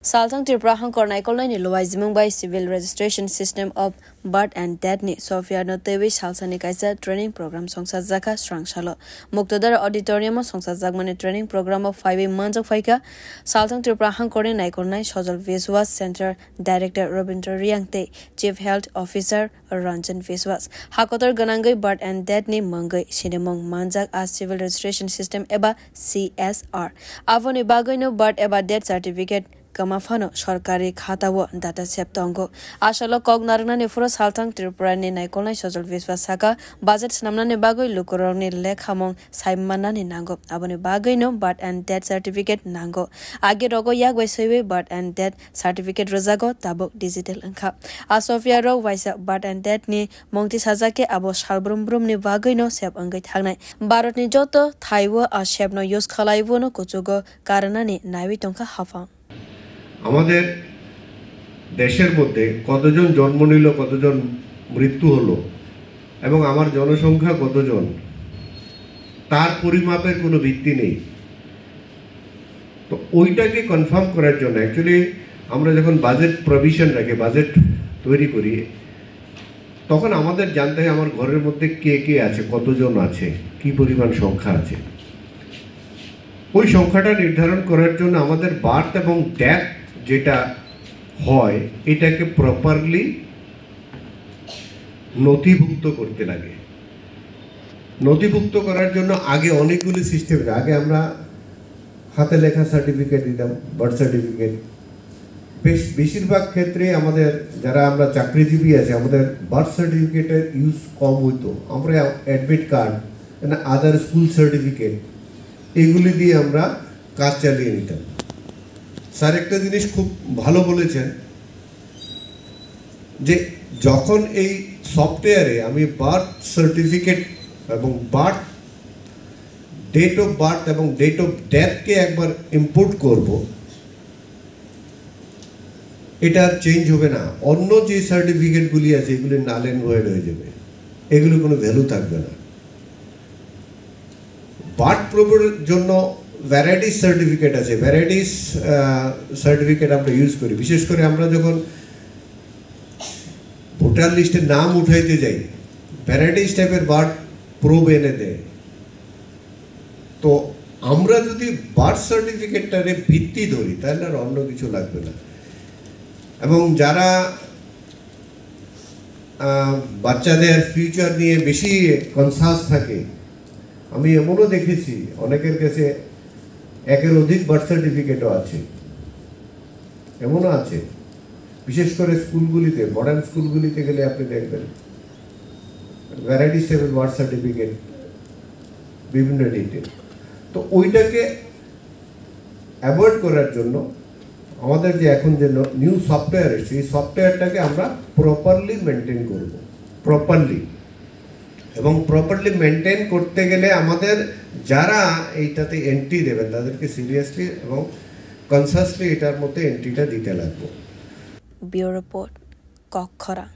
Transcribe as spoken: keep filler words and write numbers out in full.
Salthang Tripura Hangkor naikolnaini luaijimung bai Civil Registration System of Birth and Death ni software no twiwi salsani kaisa training program songsa jakha srang salo. Muktadar Auditorium o songsa jakmani training program o phaiwi manjak phaikha Salthang Tripura Hangkorni naikolnai Sojol Vishwas Center Director Rabindra Riang tei Chief Health Officer Ranjan Vishwas. Hakotor gwnangwi birth and death ni mungwi sinimung manjak a civil registration system eba C S R. Aboni bagwino birth eba death certificate kwma phano sorkari khatao data save tongo. Asalo kok narwknani phuru Salthang Tripura ni naikolnai Sojol Vishwas saka, budget swnamnani bagwi lukurokni lekhamung sai mannani nango. Aboni bagwino birth and death certificate nango. Age rogo yak bai swiwi birth and death certificate rwjago, tabuk digital wngkha. A software rok waisa birth and death ni mungti sajak khe abo sal brum brum ni bagwi no save wngwi thangnai. Bharat ni joto thai o a save no use khalai bo no kuchugo karwnani naiwi tongkha haphang. আমাদের দেশের মধ্যে কতজন জন্ম নিল, কতজন মৃত্যু হলো এবং আমার জনসংখ্যা কতজন, তার পরিমাপের কোনো ভিত্তি নেই। তো ওইটাকে কনফার্ম করার জন্য অ্যাকচুয়ালি আমরা যখন বাজেট প্রভিশন রাখি, বাজেট তৈরি করি, তখন আমাদের জানতে হয় আমার ঘরের মধ্যে কে কে আছে, কতজন আছে, কি পরিমাণ সংখ্যা আছে। ওই সংখ্যাটা নির্ধারণ করার জন্য আমাদের বার্থ এবং ডেথ যেটা হয়, এটাকে প্রপারলি নথিভুক্ত করতে লাগে। নথিভুক্ত করার জন্য আগে অনেকগুলি সিস্টেম, আগে আমরা হাতে লেখা সার্টিফিকেট দিতাম, বার্থ সার্টিফিকেট। বেশ, বেশিরভাগ ক্ষেত্রে আমাদের, যারা আমরা চাকরিজীবী আছি, আমাদের বার্থ সার্টিফিকেটের ইউজ কম হইতো। আমরা অ্যাডমিট কার্ড, আদার স্কুল সার্টিফিকেট, এগুলি দিয়ে আমরা কাজ চালিয়ে নিতাম। স্যার একটা জিনিস খুব ভালো বলেছেন যে যখন এই সফটওয়্যারে আমি বার্থ সার্টিফিকেট এবং বার্থ, ডেট অফ বার্থ এবং ডেট অফ ডেথকে একবার ইম্পোর্ট করব, এটা আর চেঞ্জ হবে না। অন্য যে সার্টিফিকেটগুলি আছে, এগুলি নাল অ্যান্ড ভয়েড হয়ে যাবে, এগুলো কোনো ভ্যালু থাকবে না। বার্থ প্রবের জন্য ভ্যারাইটিস সার্টিফিকেট আছে, ভ্যারাইটিস সার্টিফিকেট আমরা ইউজ করি। বিশেষ করে আমরা যখন ভোটার লিস্টে নাম উঠাইতে যাই, ভ্যারাইটিস টাইপের বার্থ প্রব এনে দেয়। তো আমরা যদি বার্থ সার্টিফিকেটটারে ভিত্তি ধরি, তাহলে আর অন্য কিছু লাগবে না। এবং যারা আহ, বাচ্চাদের ফিউচার নিয়ে বেশি কনসাস থাকে, আমি এমনও দেখেছি অনেকের কাছে একের অধিক বার্থ সার্টিফিকেটও আছে, এমনও আছে। বিশেষ করে স্কুলগুলিতে, মডার্ন স্কুলগুলিতে গেলে আপনি দেখবেন ভ্যারাইটিস টাইপের বার্থ সার্টিফিকেট, বিভিন্ন ডেটের। তো ওইটাকে অ্যাভয়েড করার জন্য আমাদের যে এখন যে নিউ সফটওয়্যার এসেছে, এই সফটওয়্যারটাকে আমরা প্রপারলি মেনটেন করব, প্রপারলি। এবং প্রপারলি মেনটেন করতে গেলে আমাদের যারা এইটাতে এন্ট্রি দেবেন, তাদেরকে সিরিয়াসলি এবং কনসাসলি এটার মধ্যে এন্ট্রিটা দিতে লাগবে। Bureau Report, Kokkhorang.